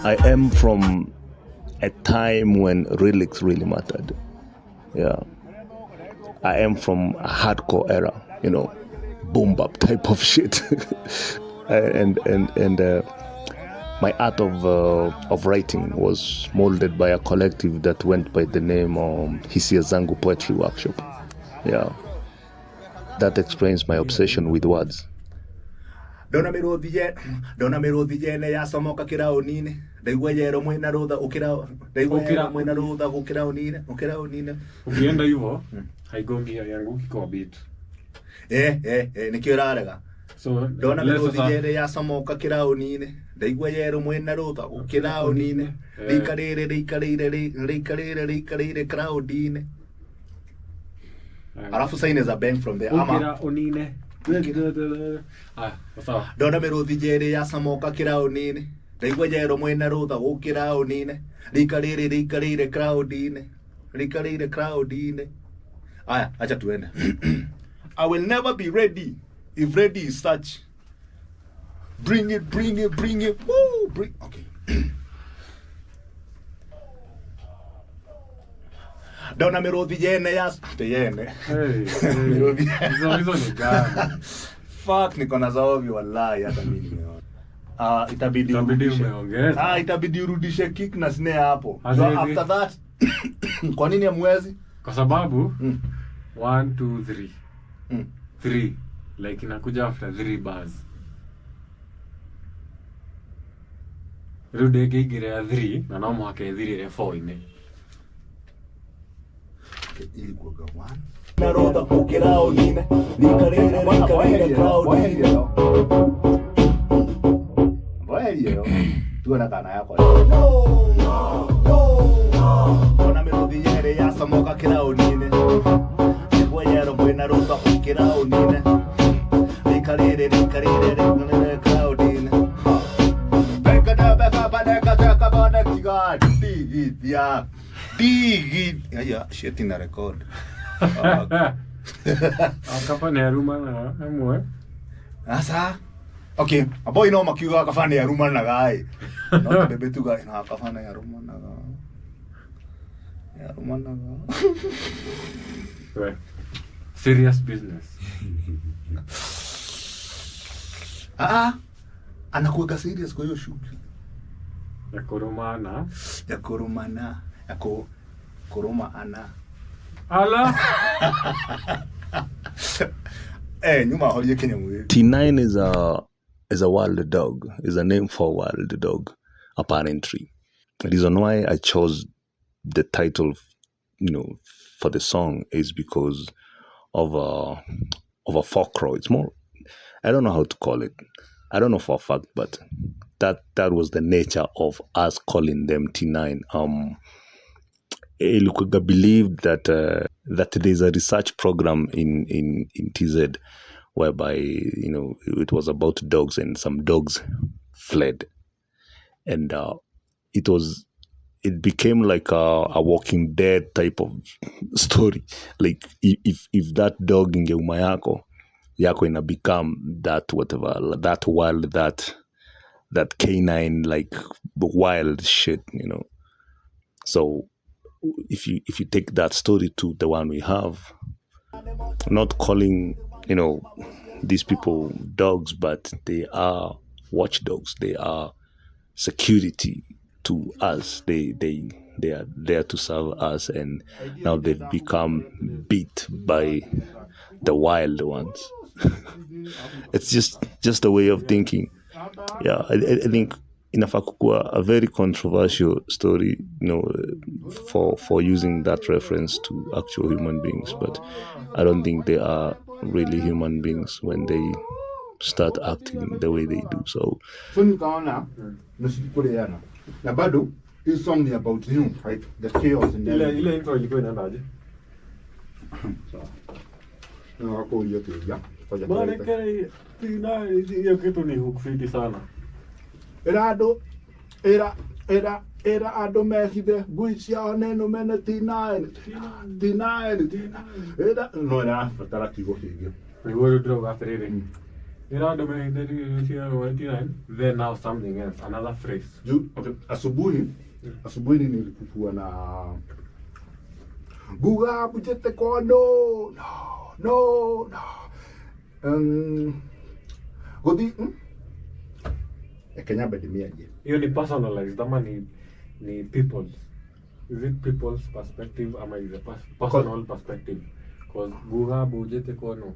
I am from a time when lyrics really mattered. Yeah. I am from a hardcore era, you know, boom bap type of shit. And my art of writing was molded by a collective that went by the name Hisia Zangu Poetry Workshop. Yeah. That explains my obsession with words. Ndona mĩrũthi ye ndona mĩrũthi yene yacomoka kĩraũni-inĩ ndaigua yero mwĩna rũtha ũkĩra ndaigua Ũkĩra- yero mwĩna rũtha gũkĩra ũnine ũkĩra ũnine. Ukienda hivyo haigongi, haianguki kwa beat. Eh eh eh, nĩkĩo ĩrarega. So ndona let's mĩrũthi sasa yene yacomoka kĩraũni-inĩ ndaigua yero mwĩna rũtha gũkĩra ũnine. Eh. Rĩikarĩire rĩikarĩire rĩikarĩire rĩikarĩire crowd-inĩ. Alafu sign is a bang from there ama Ukira unine. Ah, sawa. Ndona mĩrũthi njerĩ yacomoka kĩraũni-inĩ ndaigua njerũ mwĩna rũtha gũkĩra ũnine rĩikarĩire rĩikarĩire crowd-inĩ rĩikarĩire crowd-inĩ. Aya, acha tuende. I will never be ready if ready is such. Bring it, bring it, bring it. Woo, bring. Okay. Ndona mĩrũthi yene ya te yene. Hey, hey. Mĩrũthi. Hizo ni gani? Fuck, niko na zaovi wallahi, hata mimi nimeona. Ah, itabidi Itabidi urudishe. umeongeza. Ah, itabidi urudishe kick na snare hapo. So Haziwezi. after that kwa nini hamwezi? Kwa sababu Mm. 1 2 3 Mm. 3 like inakuja after 3 bars. Rĩu ndĩngĩingĩra ya 3 na no mũhaka ĩthirĩre 4-inĩ. Ilikuwaga one. Naroda ukira unine nikarere nikarere crowd. Mboerio tuona kana yakwa. Ona mĩrũthi yerĩ yacomoka kĩraũni-inĩ nĩguo yerũ mwĩna rũtha kĩraũni-inĩ rĩikarĩre rĩikarĩre rĩikarĩre crowd-inĩ. Beka beka beka beka beka tiga digithia digi aya shit ina record. Fuck. Akaba nĩ arumanaga amwe. Asa okay, aboi no makiuga kaba nĩ arumanaga ĩ no bebe tuga na kaba nĩ arumanaga nĩ arumanaga. We. Serious business. Ah, anakuweka serious kwa hiyo shughuli Ya kũrũmana. Ya kurumana ya ku kuruma ana. Ala! Eh, nyuma horie Kenya mwe. T9 is a wild dog, is a name for wild dog, apparently. The reason why I chose the title, you know, for the song is because of a folklore. It's more, I don't know how to call it. I don't know for a fact, but that was the nature of us calling them T9. Ilikuwa believed that there's a research program in TZ whereby, you know, it was about dogs and some dogs fled, and it became like a Walking Dead type of story. Like if that dog ingeuma yako yako ina become that whatever, that wild, that canine, like wild shit, you know. So if you take that story to the one we have, not calling, you know, these people dogs, but they are watchdogs. They are security to us. They are there to serve us, and now they've become beat by the wild ones. It's just a way of thinking. Yeah, I think inafaa kukuwa a very controversial story, you know, for using that reference to actual human beings, but I don't think they are really human beings when they start acting the way they do. So So nikaona nisikuliana na bado hii song ni about you, right? The chaos in there. Ile intro ilikuwa inaendaje? Na wako hiyo tu ya. Bwana kile hiyo kitu ni hook fiti sana. Era andũ era era era andũ mehithe ngui ciao nĩ nũme nĩ T9 T9 T9 era no ĩrabatara kiugo kĩngĩ. Nĩguo rĩu ndĩrauga atĩrĩrĩ, Then now something else, another phrase. Juu, okay, asubuhi asubuhi nilikuwa na guga bujete kwa no no no no guthi Kenya bedimiaje. Hiyo ni personalized ama ni people's? Is it people's perspective ama is a personal perspective? Because guga bujete kono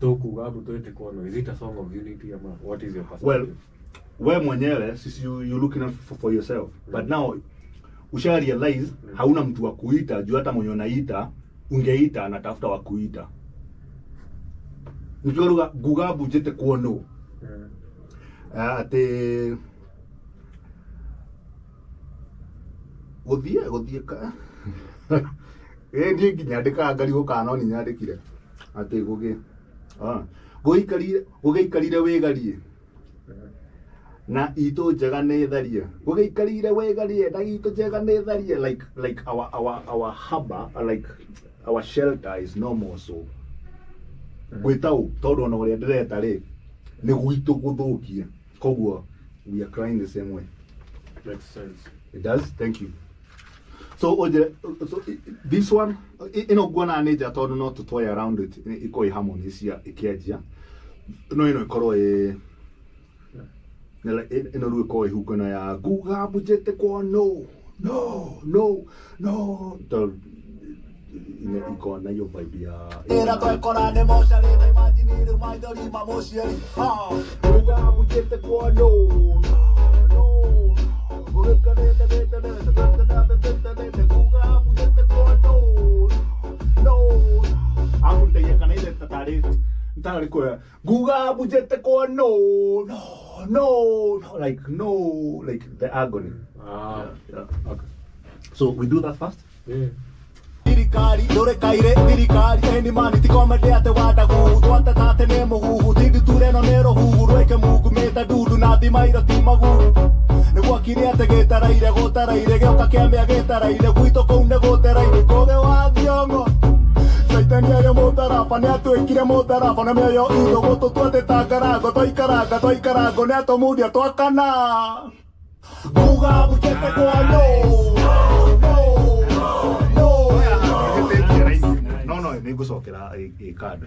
to kuga bujete kono, is it a song of unity ama what is your perspective? Well, we mwenyewe sisi you looking out for yourself. But now usha realize hauna mtu wa kuita, juu hata mwenye unaita ungeita anatafuta wa kuita. Nikiruga guga bujete kono. Ate guthie ka ndiĩ nginya ngarigwo kana no nyandĩkire atĩ gũgĩ gũgĩikarire wĩgarie na itũ njega nĩ tharie, gũgĩikarire wĩgarie na itũ njega nĩ tharie, like our harbor, like our shelter is no more, so gwĩta ũ tondũ ona ũrĩa ndĩreta rĩ nĩ gwitũ gũthũkie, koguo we are crying the same way. Makes sense. It does. Thank you. So so this one ino guona nĩ nja tondũ no tũtoy around it iko harmony cia ikianjia no ino ikorwo ĩ ino rĩu ĩkorwo ĩhungana ya guga bujete kwa no no no no iko na hiyo vibe ya ira twekora nĩ mocarĩte imagine rĩu maithori ma mũciari guga bujete kwa no no guga bujete kwa no no no no, like no, like the agony. Yeah. Okay. So we do that first. Yeah. Thirikari ndũrekaire thirikari eni mani tikomende ate wadaguhu twatetate nĩ mũhuhu tindi tureno nĩ rũhuhu rwĩke mungu mĩta ndundu na thimairo ti maguru nĩgwakire atĩ gĩtaraire gũtaraire gĩoka kĩamĩa gĩtaraire gwitũ kũu nĩ gũteraire kũgĩ wa thiong'o caitani arĩ mũtharaba nĩatuĩkire mũtharaba na mĩoyo itũ gũtũtua ta ngarango twaikaranga twaikarango nĩatũmundia twakana nguga bujete kwa no no nĩngũcokera ĩ kando.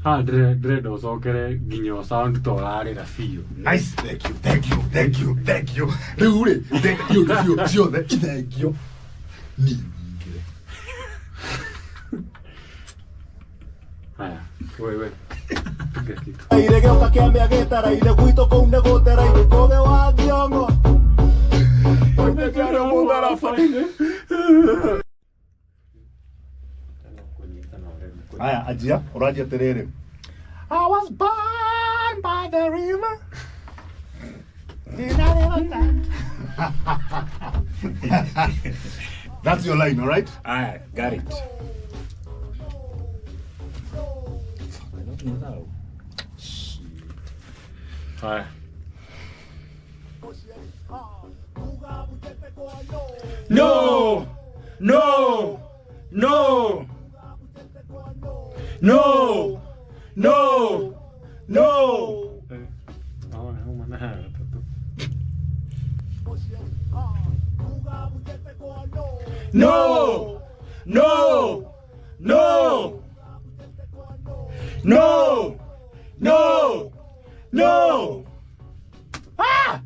Ndĩrenda ũcokere nginya sound ta ũrarĩra biũ. Nice. Thank you, thank you, thank you, thank you. Rĩu rĩ, thank you biũ ciothe, thank you. Niĩ nyingĩre. Haya, wewe. Piga kitu. Ire gĩoka kĩamĩa gĩtaraire gwitũ kũu nĩ gũteraire kũgĩ wa thiong'o. Aya, ajia, ũranjia atĩrĩrĩ. I was born by the river. In a little tent. That's your line, all right? I got it. Fuck, I don't know. Shit. Haya. No! No! No! No! No! No! No! No! No! No! No! No! Ah!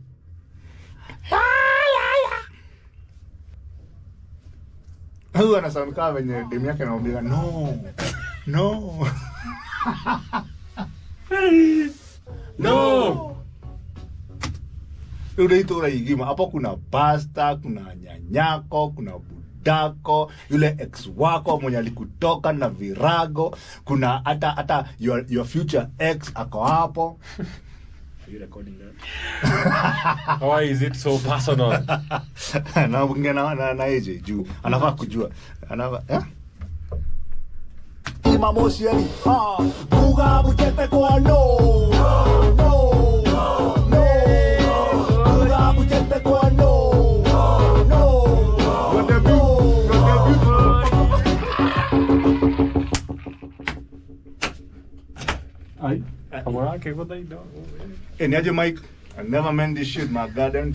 Huyu anasound kama venye demu yake anamwambia no. No. No. Yule itũra igima hapo kuna pasta, kuna nyanyako, kuna budako, yule ex wako mwenye alikutoka na virago, kuna hata your future ex ako hapo. Are you recording that? Why is it so personal? Na bunge na AJ juu anafaa kujua. Anafaa eh? Mamosieri, guga bujete kwa no, no, no, guga bujete kwa no, no, no. Ai, kamera akĩgũtha indo. Eh, niaje Mike? I never meant this shit, my goddamn.